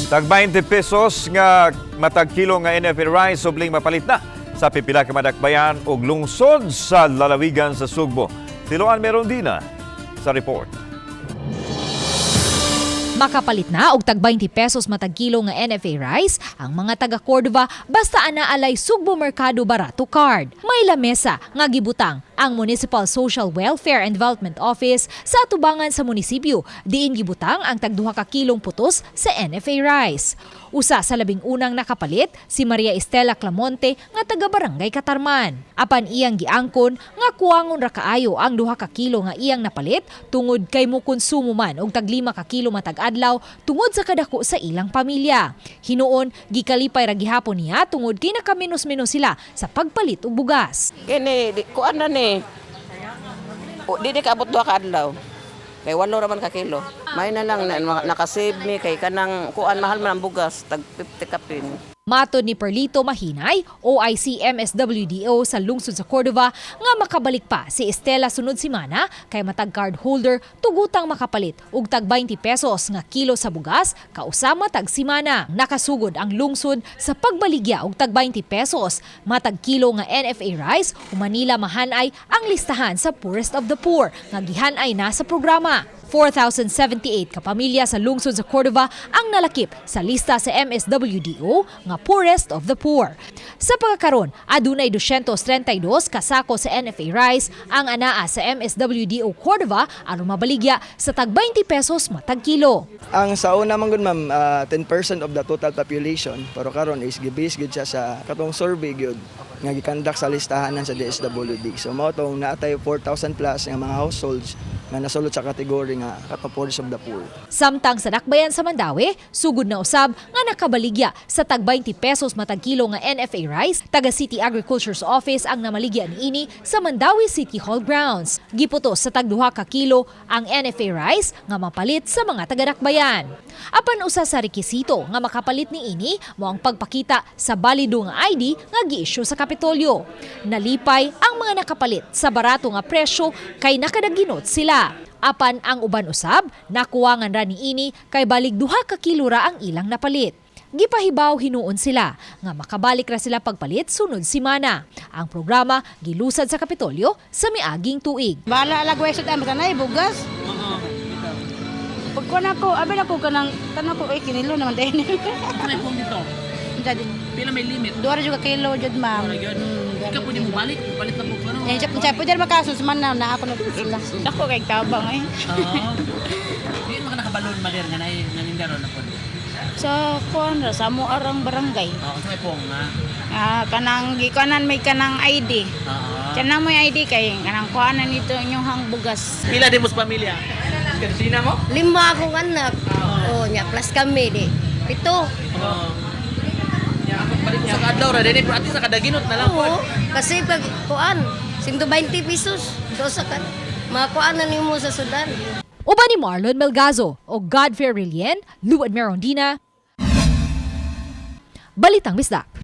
Tag 20 pesos nga matag kilo nga NFA rice subling mapalit na sa pipila ka madakbayan og lungsod sa lalawigan sa Sugbo. Tiloan meron din na sa report. Makapalit na og tag 20 pesos matag kilo nga NFA rice ang mga taga Cordova basta ana alay Sugbo Mercado Barato Card. May lamesa nga gibutang ang Municipal Social Welfare and Development Office sa atubangan sa munisipyo, diin gibutang ang tag 2 ka kilong putos sa NFA rice. Usa sa 11ng nakapalit si Maria Estela Clamonte nga taga Barangay Katarman. Apan iyang giangkon nga kuwangon ra kaayo ang 2 ka kilo nga iyang napalit tungod kay mokonsumo man og tag 5 ka kilo matag adlaw tungod sa kadako sa ilang pamilya. Hinuon, gikalipay ra gihapon niya tungod kay nakaminos-minos sila sa pagpalit og bugas. Kini, di, kuan na ni. O, di kaabot 2 ka adlaw. Kay 8 ra man ka kilo. May na lang na, nakasave mi kay kanang kuan, mahal man ang bugas, tag 50 kapin. Matod ni Perlito Mahinay, OIC MSWDO sa lungsod sa Cordova, nga makabalik pa si Estela sunod semana kay matag card holder tugutang makapalit og tag 20 pesos nga kilo sa bugas kausa matag semana. Nakasugod ang lungsod sa pagbaligya og tag 20 pesos matag kilo nga NFA rice human nila mahanay ang listahan sa poorest of the poor nga gihanay na sa programa. 4,078 ka pamilya sa lungsod sa Cordova ang nalakip sa lista sa MSWDO nga poorest of the poor. Sa pagkakaron, adunay 232 kasako sa NFA rice ang anaa sa MSWDO Cordova aron mabaligya sa tag 20 pesos matag kilo. Ang sa una man gud, ma'am, 10% of the total population, pero karon is gibase gud siya sa katong survey gyud nga gikandak sa listahanan sa DSWD. So mao tong naa tay 4,000 plus nga mga households nga nasulod sa category nga katong poorest of the poor. Samtang sa dakbayan sa Mandaue, sugod na usab nga nakabaligya sa tag 20 pesos matag kilo nga NFA rice, taga City Agriculture's Office ang namaligya niini sa Mandaue City Hall grounds. Giputos sa tag 2 ka kilo ang NFA rice nga mapalit sa mga taga-dakbayan. Apan usa sa rekisito nga makapalit niini mao ang pagpakita sa balido nga ID nga giisyu sa Kapitolyo. Nalipay ang mga nakapalit sa barato nga presyo kay nakadaginot sila. Apan ang uban usab, nakuwangan ra niini kay balig 2 ka kilo ra ang ilang napalit. Gipahibaw hinuon sila nga makabalik ra sila pagpalit sunod semana. Ang programa gilusad sa Kapitolyo sa miaging tuig. Bahala lagway sa tayo, matanay, bugas. Pag kuha ko, abi na ko kanang, tanong ko, ay, kinilo naman din. Ano may phone dito? Pila may limit? 2 ra jud ka kilo jud, ma'am. Wala yun. Ikaw pwede mo balik. Balik na po ko. Ano? Eh, siya pwede makasus man na, na ako na sila. Dako kay tabang eh. Oo. Di mga nakabalon malir nga na nanindaro na po. Sa kuan ra sa mo arang barangay. Oo, sa may pong nga. Ah, kanang gikanan may kanang ID. Oo. Kanang may ID kay kanang kuanan nito inyong hang bugas. Pila din mo sa pamilya? Sina mo? Lima akong anak. Oh, nya plus kami di. 7. Oo. Ya, ako balik mo sa kadlaw ra dinhi, pero ati sa kadaginot na lang po. Oo. Kasi pag kuan, 120 pesos. So sa kan makuan na nimo sa sudan. Uban ni Marlon Melgazo o Godfrey Relien, Luad Merondina. Balitang Bisdak.